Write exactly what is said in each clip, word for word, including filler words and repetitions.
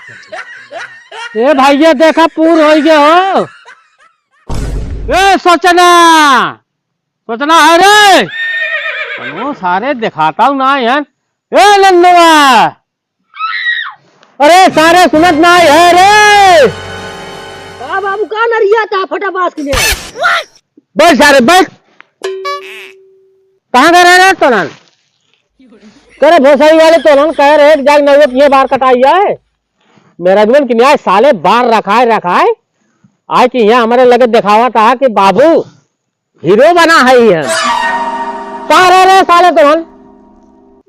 ए भैया, देखा, पूर होइ गए हो। ए सोचना, सोचना है रे। कौनो सारे देखाता हूँ ना यार। ए नन्नुआ, अरे सारे सुनत ना है रे। का बाबू, का नरिया था फटाबास के लिए? बैठ सारे, बैठ। कहाँ गए रहे तोलन? करे भोसड़ी वाले तोलन, कहे रहे कि जाके नौवे किहे बार कटाई जाए। मेरा जीवन की न्याय साले बार रखाए, रखाए। आए कि यहाँ हमारे लगे दिखावा था कि बाबू हीरो बना है ही है। कहाँ रह रहे साले तोलन?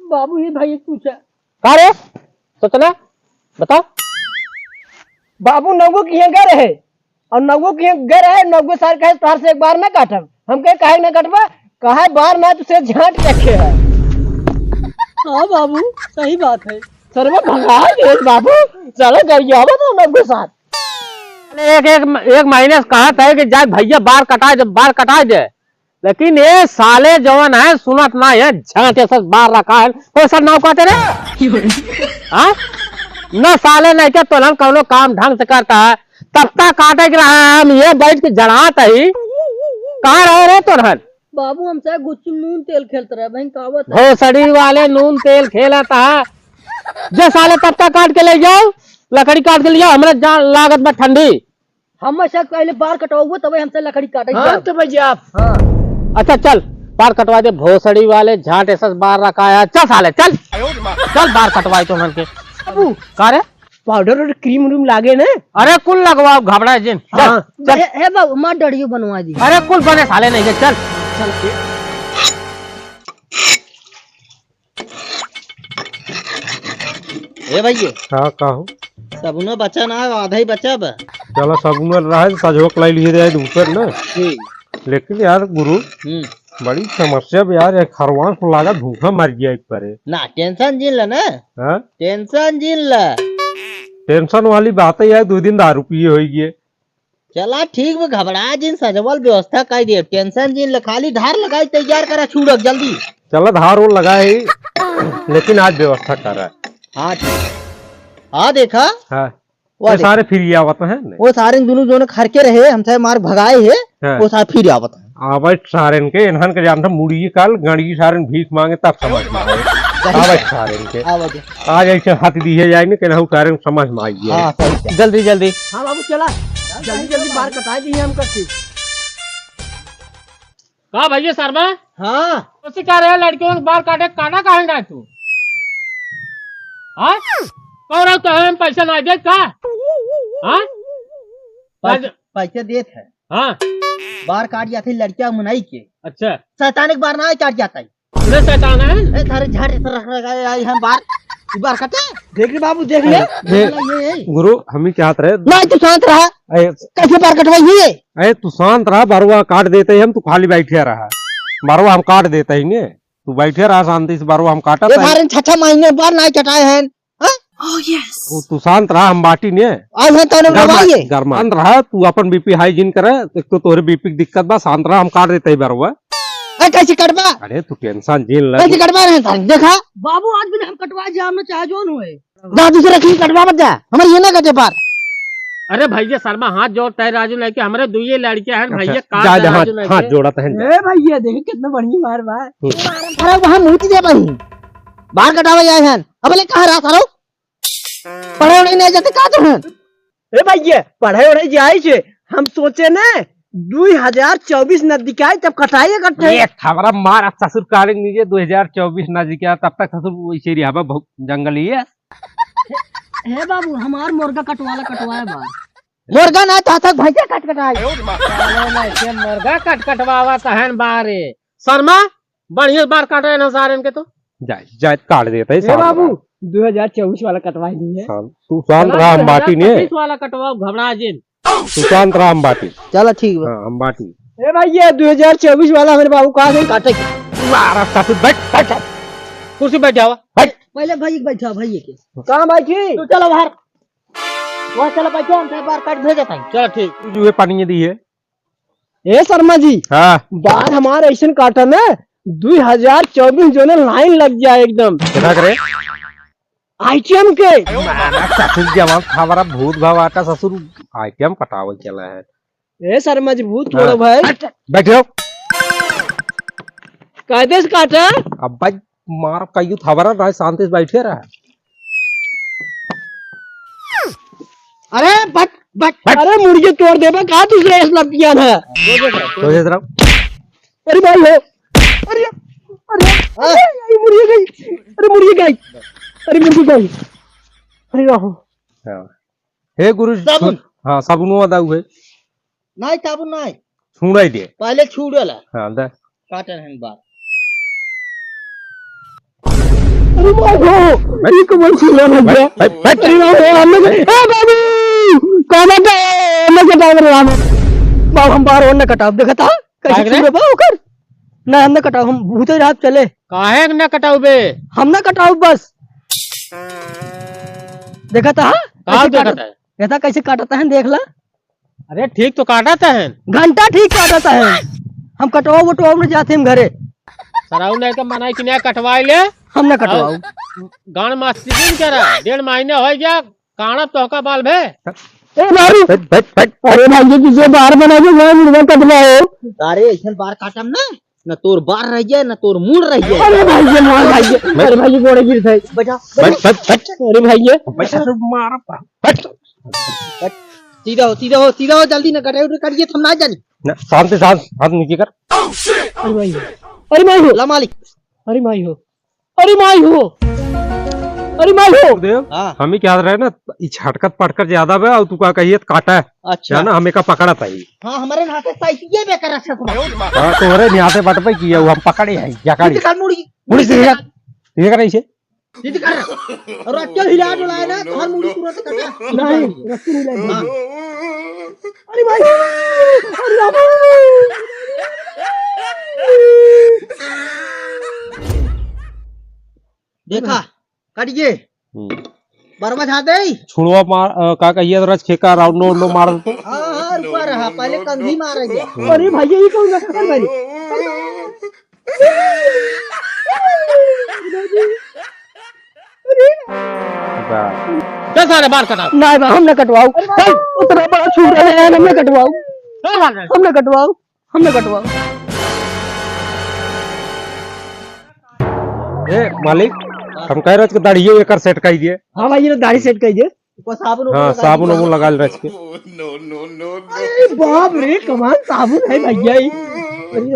बाबू, ये भाई एक पूछा। का रे? सोचना, बताओ। बाबू नौगो किहे गए रहे, और नौगो किहे गए रहे, नौगो सार कहे, "तोहार से एक बार ना काटब।" हम कहे, "काहे ना कटबा?" कहे, "बार ना तुसे झांट रखे है।" हाँ बाबू, सही बात है। सरवा भगा दे बाबू, चलो गरियावा तो नौगो सार। एक, एक, एक महीने से कहत है कि जाए भैया बार कटाए दे, बार कटाए दे। लेकिन ये साले जवन है, सुनत ना है, झांटे से बार रखा है। कौन सा नाव कहते रे? हाँ? न साले नहीं के तोलन कौनो काम ढंग से करता है। तब तक काटे के रहा है, हम ये बैठ के जड़ात ही। कहाँ रहे रे तोलन? बाबू, हमसे गुच्चू नून तेल खेलत रहे, बहन कहावत है। भोसड़ी वाले नून तेल खेलत है। जे साले तब तक काट के ले जाओ, लकड़ी काट के ले जाओ, हमरा जा लागत बा ठंडी। हम सब पहले बार कटवाओ, तबे हमसे लकड़ी काटे हाँ, जाओ। तो भैया आप। हाँ। अच्छा चल, बार कटवा दे, भोसड़ी वाले झांट ऐसा बार रखा है। चल साले, चल। चल बार कटवाए तो मन के। बाबू। का रे? पाउडर और क्रीम व्रीम लागे ना? अरे कुल लगवाओ, घबरा जिन। चल, हाँ। चल। ए, ए बाबू, मार डड़ियो बनवा दी। अरे कुल बने साले नहीं के, चल। चल। ए भैया। हाँ, का हो? सबुनो बचा ना, आधा ही बचा बा। चला, सबुनो रहा है, सजवक लाई लिए जाए ऊपर ना। ठीक। लेकिन यार गुरु, हम्म। बड़ी समस्या बा यार, एक खरवास को लागा भूखा मर गया एक परे। ना, टेंशन जिन ला ना। हाँ? टेंशन जिन ला। टेंशन वाली बात है यार, दो दिन दारू पिए होई गए। चला ठीक बा, घबरा जिन, सजवल व्यवस्था कर दे, टेंशन जिन ले, खाली धार लगाई तैयार करा छुड़क जल्दी। चला धार ओर लगाए, लेकिन आज व्यवस्था करा। हाँ ठीक। हाँ देखा। हाँ। वो ये देख। सारे फिर आवत हैं ने। वो सारे दुनों जोन खर के रहे, हमसे मार भगाए है, हाँ। वो सारे फिर आवत हैं। आवे सारेन के, इन्हन के जानता मुड़ी काल, गणगी सारेन भीख मांगे तब समझ में आवे। आवे सारेन के। आवे। आज ऐसे हाथ दिए जाए ने, केनाहू सारे समझ में आई है। हाँ, सही है। जल्दी, जल्दी। हाँ बाबू, चला। जल्दी, जल्दी बार कटाए दिए हम करके। का भैया शर्मा? हाँ। उसी का रहे लड़कियों के बार काटे, काटा काहे ना तू? हाँ? कह रहा तो है, हम पैसा ना दे का? हाँ? पैसा, पैसा देत है। हाँ। बार काट जाते लड़कियां मुनाई के। अच्छा। शैतान एक बार ना काट जाता है। पूरे शैतान है। ए, थारे झाट ऐसा रख रखा है, आई हम बार, ई बार कटे। देख रे बाबू, देख ले। ए, देख ले, ये, ये। गुरु, हम ही चाहत रहे। ना, तू शांत रहा। ए, कैसे बार कटवाई हुई है? ए, तू शांत रहा, बरुआ काट देते ही हम, तू खाली बैठे रहा। बरुआ हम काट देते ही ने, तू बैठे रहा शांति से, बरुआ हम काटत ये है। थारे छह छह महीने बार ना कटाए हैं। हाँ? Oh, yes। वो तू शांत रहा, हम बाटी ने। आज है तोरे गरमा, गरमाइए। गरमा। शांत रहा, तू अपन बीपी हाई जिन करे, एक तो तोरे बीपी की दिक्कत बा, शांत रहा, हम काट देते ही बरुआ। ए, कैसे कटबा? अरे, तू टेंशन जिन ले। कैसे कटबा रहे सारे? देखा? बाबू, आज भी हम कटवा जाम में चाहे जोन होए। जा, दूसरे की कटवा मत जा, हमारे ये ना कटे पार। अरे भैया शर्मा, हाथ जोड़ तय राजू लेके, हमारे दुइये लड़के हैं अच्छा, भैया, काट जा, जा, राजू हाथ, लेके। हाथ जोड़ा तहन जा। ए भैया, देख कितना बढ़िया मार बा। हम्म। अरे वहाँ मूत दे भाई, बार कटावा जाए हैं। अब ले कहाँ रहा सारो? पढ़े उड़े नहीं जाते का तो हैं? ए भैया, पढ़े उड़े जाए छे, हम सोचे ने दुई हजार चउबीस नजदीक आई तब कटाई इकट्ठे। ये खबरा मार, अब ससुर काले नीचे दुई हजार चउबीस नजदीक आया, तब तक ससुर वैसे रहा बा, बहुत जंगली है। हे बाबू, हमार मुर्गा कटवाला कटवाए बा। मुर्गा ना, तो तक भैंसा कट कटाई। साले ना, के मुर्गा कट कटवावा तहन बारे। शर्मा, बढ़िया बार काट रहे ना सारे इनके तो। जाए, जाए, काट देते हैं, ए शांत बाबू, रहा। दुई हजार चउबीस वाला कटवाई दी है। शांत, तू शांत चला, रहा, हम बाटी ने। पच्चीस वाला कटवाओ, घबरा जिन। तू शांत रहा, हम बाटी। चला, ठीक बा। हाँ, हम बाटी। ए भैया, दुई हजार चउबीस वाला हमारे बाबू कहाँ से काटे? मारा सासू, बैठ, बैठ, बैठ। कुर्सी बैठ जावा। बैठ। पहले भाई बैठा, भाई के। कहाँ बैठी? तू चला बाहर। वहाँ चला बैठा, हम बार काट भेजत हैं। चला, ठीक। तू जो है पानी ये दी है। ए शर्मा जी, हाँ। बार हमार ऐसन काटा ना, दुई हजार चउबीस जोने लाइन लग जाए एकदम। कितना करे? आइटम के। मारा ससुर जवान हमारा भूत भवाटा ससुर आइटम पटावल चला है। ए शर्मा जी, भूत हाँ। छोड़ो भाई। बैठो। कायदे से काटा। अब भाई मार कहियो थबरा ना, शांति से बैठे रहा। अरे बट, बट। अरे मुर्गे तोड़ देबे का दूसरे इस लड़कियां ने। तो ये जरा। अरे भाई हो। अरे, अरे, हाँ। अरे, अरे, मुर्गे गई। अरे मुर्गे गई। अरे मुर्गे गई। अरे राहो। हाँ। हे गुरु, साबुन। हाँ, साबुन वो दाऊ है। नाहीं, साबुन नाहीं। छुड़ाई दे। पहले छुड़ाला। हाँ, दे। काटन हन बार। अरे बाप रे, ये कौन छुड़ा रह गया? बैठ, बैठ, बैठ। अरे बाप रे, हम लोग, ए बाबू, कौन है? हम लोग के बाप रे राम। बाप, हम बार और न कटाब, देखा था? कैसे काहे रे? छुड़ा बा ओकर? ना, हम न कटाब, हम भूते रात चले। काहे न कटाउबे? हम न कटाउब बस। देखा था? का कैसे देखा काटत-, था? देखा कैसे काटत है, देख ला। अरे ठीक तो काटत है। घंटा ठीक काटत है। हम कटवाओ वटवाओ न जाते हम घरे। सराऊ नहीं तो मनाई कि नहीं कटवाई ले। हम ना कटवाओ। गान मस्ती दिन करा, डेढ़ महीना हो गया, काना तोहका बाल भे। ए बारू। बैठ, बैठ, बैठ। अरे भाई, ये तुझे बार बना के मैं मुर्गा कटवाओ। अरे ऐसन बार काटम ना, न तोर बार रह जाए, न तोर मूड़ रह जाए। अरे भाई, ये मार भाई, ये। अरे भाई, ये गोड़े गिर जाए। बचा, बच, बच, बच। अरे भाई, ये। बच, मार, बच। बच। सीधा हो, सीधा हो, सीधा हो, जल्दी न कटे, उठे करिए, हम ना जानी। ना, शांति, शांत, हाथ नीचे कर। अरे भाई हो। अरे भाई हो। ला मालिक। अरे भाई हो। अरे माई हो। अरे माई हो। देव, हाँ। हम ही क्या रहे ना, ई छटकत पटकत ज्यादा बे, और तू का कहिए त काटा है। अच्छा। जाना, हमें का पकड़ा था ये। हाँ, हमारे हाथे साइकिल बेकार रखा था। हाँ, तोहरे निहाते बटपे किया, वो हम पकड़े हैं, जकड़ी। इधर कर मुड़ी। मुड़ी से इधर। इधर कर इसे। इधर कर। और रस्सी हिला डुलाए ना, तो हर मुड़ी तुरंत कटा। नहीं, रस्सी नहीं लगी। हाँ। अरे भाई, अरे बाबा। देखा, कट गए। हम्म। बरवा झाड़ दे। छुड़वा मार, अ, का कहिए तो रच खेका राउंडो उंडो मार दे। हाँ, हाँ, रुका रहा, पहले कंघी मार रही है। हम्म। अरे भाई, ये कौन है? अरे भाई। बा। चल सारे बाल कटाओ। नहीं बा, हम ना कटवाओ। चल, उतना बड़ा छुड़ा है, हम ना कटवाओ। चल सारे। हम ना कटवाओ। हम ना कटवाओ। ए, मालिक, हम कह रहे कि दाढ़ियो एकर सेट कइ दिए। हाँ भाई, ये दाढ़ी सेट कइ दिए। ऊपर साबुन हाँ, साबुन उबुन लगा ले रच के। अरे बाप रे, कमाल साबुन है भैया ये। अरे,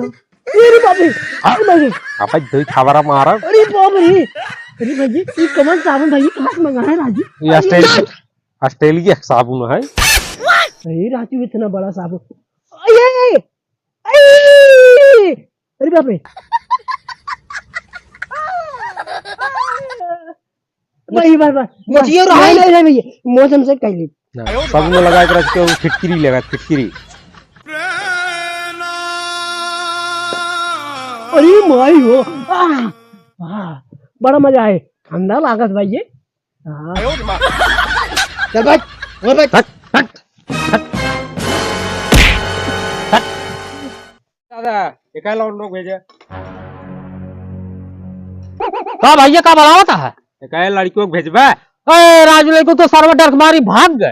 अरे बाप रे, अरे बाप रे। अबे दो थावरा मारा। अरे बाप रे, अरे भैया, ये कमाल साबुन भाई, कहाँ से मंगाया है राजू? ये ऑस्ट्रेलिया, ऑस्ट्रेलिया का साबुन है। अरे राजू, इतना बड़ा साबुन। अरे, अरे, अरे बाप रे। भाई, भाई, भाई। मोचियो रहा नहीं, है। नहीं, नहीं, भैया, मौसम से कह ली। ना, साबुन लगा के रख के वो फिटकिरी लगा, फिटकिरी। अरे माई हो। आह, आह, बड़ा मजा आए। ठंडा लागत भाई ये। हाँ। चल बैठ, और बैठ। हट, हट, हट। हट। दादा, एका लौंडो भेजे। का भैया, का बनावत है? एका लड़कियों को भेजबे? ए, राजू लड़को तो सरवा डर के मारी भाग गए।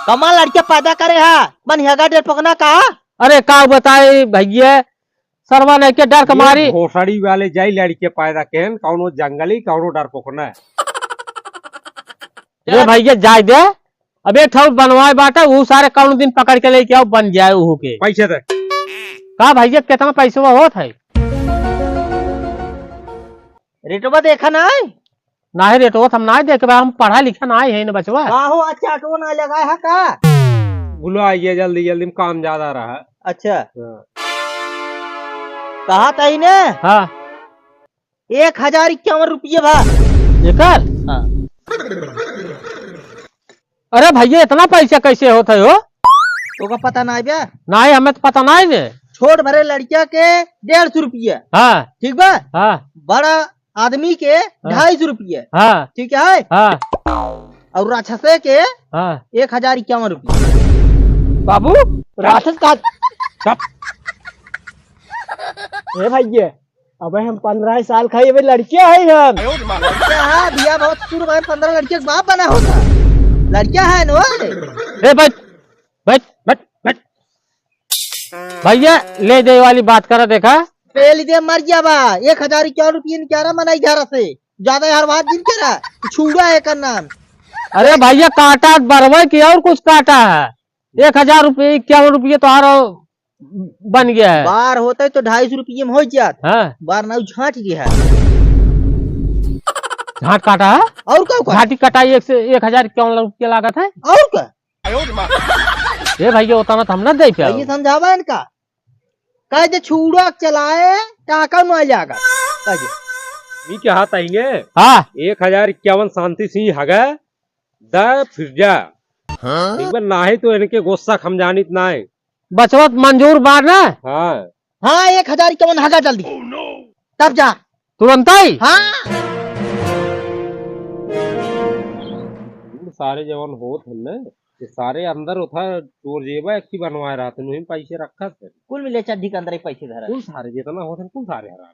कमा लड़किया पैदा करे हा, मन हेगा डेढ़ पकना का? अरे, का बताई भैया, सरवा नहीं के डर के ये मारी। भोसड़ी वाले जाई लड़के पैदा केहन, कौनो जंगली, कौनो डरपोकना है। ए भैया, जाए दे। अब एक ठो बनवाए बाटा, ऊ सारे कौनो दिन पकड़ के लेके आओ, बन जाए उहू के। पैसे दे। का भैया, कितना पैसवा होत है? रेटवा देखा ना है? नाही रेटवा हम नाही देखे बा, हम पढ़ा लिखा नाही है न बचवा। का हो, अच्छा ऑटो ना लगाए है का? बुला आइए जल्दी, जल्दी में काम ज्यादा रहा। अच्छा। हाँ। कहा तही ने? हाँ। एक हजार इक्यावन रुपये भा। एकर? हाँ। अरे भैया, इतना पैसा कैसे होत है हो? तोका पता ना है बे? नाही, हमें तो पता नाही बे। छोट भरे लड़किया के डेढ़ सौ रुपया। हाँ। ठीक बा? हाँ। बड़ा आदमी के हाँ। ढाई सौ रुपया। हाँ। ठीक है? हाँ। और राक्षसे के हाँ। एक हजार इक्यावन रुपया। बाबू, राक्षस का चुप। ए भैया, अबे हम पन्द्रह साल खाई, अबे लड़कियां है हम। लड़कियां है, बियाह बहुत शुरू में पन्द्रह लड़कियों के बाप बना होता। लड़कियां है ना? ए, बैठ, बैठ, बैठ, बैठ। भैया, ले दे वाली बात करा, देखा। ले दे, मर गया बा। एक हजार इक्यावन रुपये निकारा मनाई घर से। ज्यादा यार बात जिन करा। छुड़ा है का नाम। अरे भैया, काटा बरवे की और कुछ काटा है। एक हजार रुपये, इक्यावन रुपये तोहार बन गया है। बार होता है तो ढाई सौ रुपये में हो जात। हाँ। बार ना झांट गया है। झांट काटा है? और का, का? झांटी कटाई एक से, एक हजार इक्यावन रुपये लागत है। और का? ए भैया, उतना तो हम ना दे पाए। ये समझावा इनका। कह दे छुड़ा चलाए, टाका ना जागा। कह दे। मी क्या हाथ आएंगे? हाँ। एक हजार इक्यावन शांति सिंह हगा, द फिर जा। हाँ? एक बार नाही तो इनके गुस्सा खम जानित नाही। बचवा मंजूर बा ना? हाँ। हाँ, एक हजार इक्यावन हगा जल्दी। तब जा। तुरंत ही? हाँ। सारे जवान होत हैं ना, ये सारे अंदर उठा चोर जेबा एक ही बनवाए रहते, वहीं पैसे रखा थे। कुल मिले चड्ढी के अंदर ही पैसे धरा। कुल सारे जितना होत हैं, कुल सारे हरा।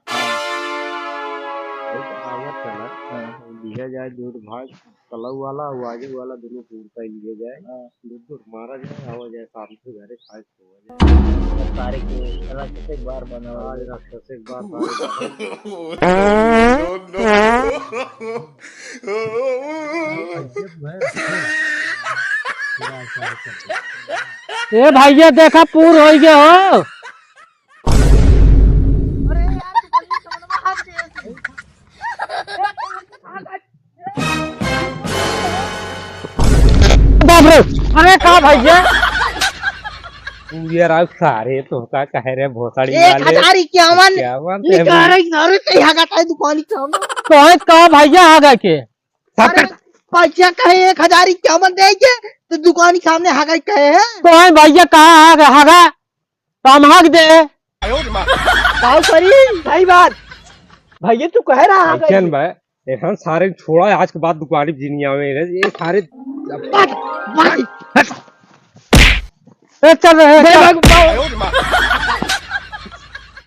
एक आवत है ना, हाँ। लिया जाए दूध भाई, कलऊ वाला, वाजू वाला दोनों को उड़ता ही लिया जाए। हाँ। दूध दूध मारा जाए, आवा जाए शाम से घरे खाए। सारे के राक्षस एक बार बना। आज राक्षस एक बार बना। ए भैया, देखा, पूर हो गया हो। बाप रे, अरे का भैया? पूरे रात सारे तो का कह रहे भोसड़ी एक वाले। हजार इक्यावन। इक्यावन ते निकारे सारे ते हगा ताई दुकानी सामने। तो है का भैया हगा के? अरे पैसा कहे एक हजार इक्यावन दे के तो दुकानी सामने हगा कहे है। तो है भैया कहा हगा, हगा? तो हम हक दे। काऊ करी, सही बात। भैया तू कह रहा है ऐसन बा, एहन सारे छोड़ा, आज के बाद दुकानी पे जिन आवे रे, ये सारे। ए, चल रहे हैं, चल।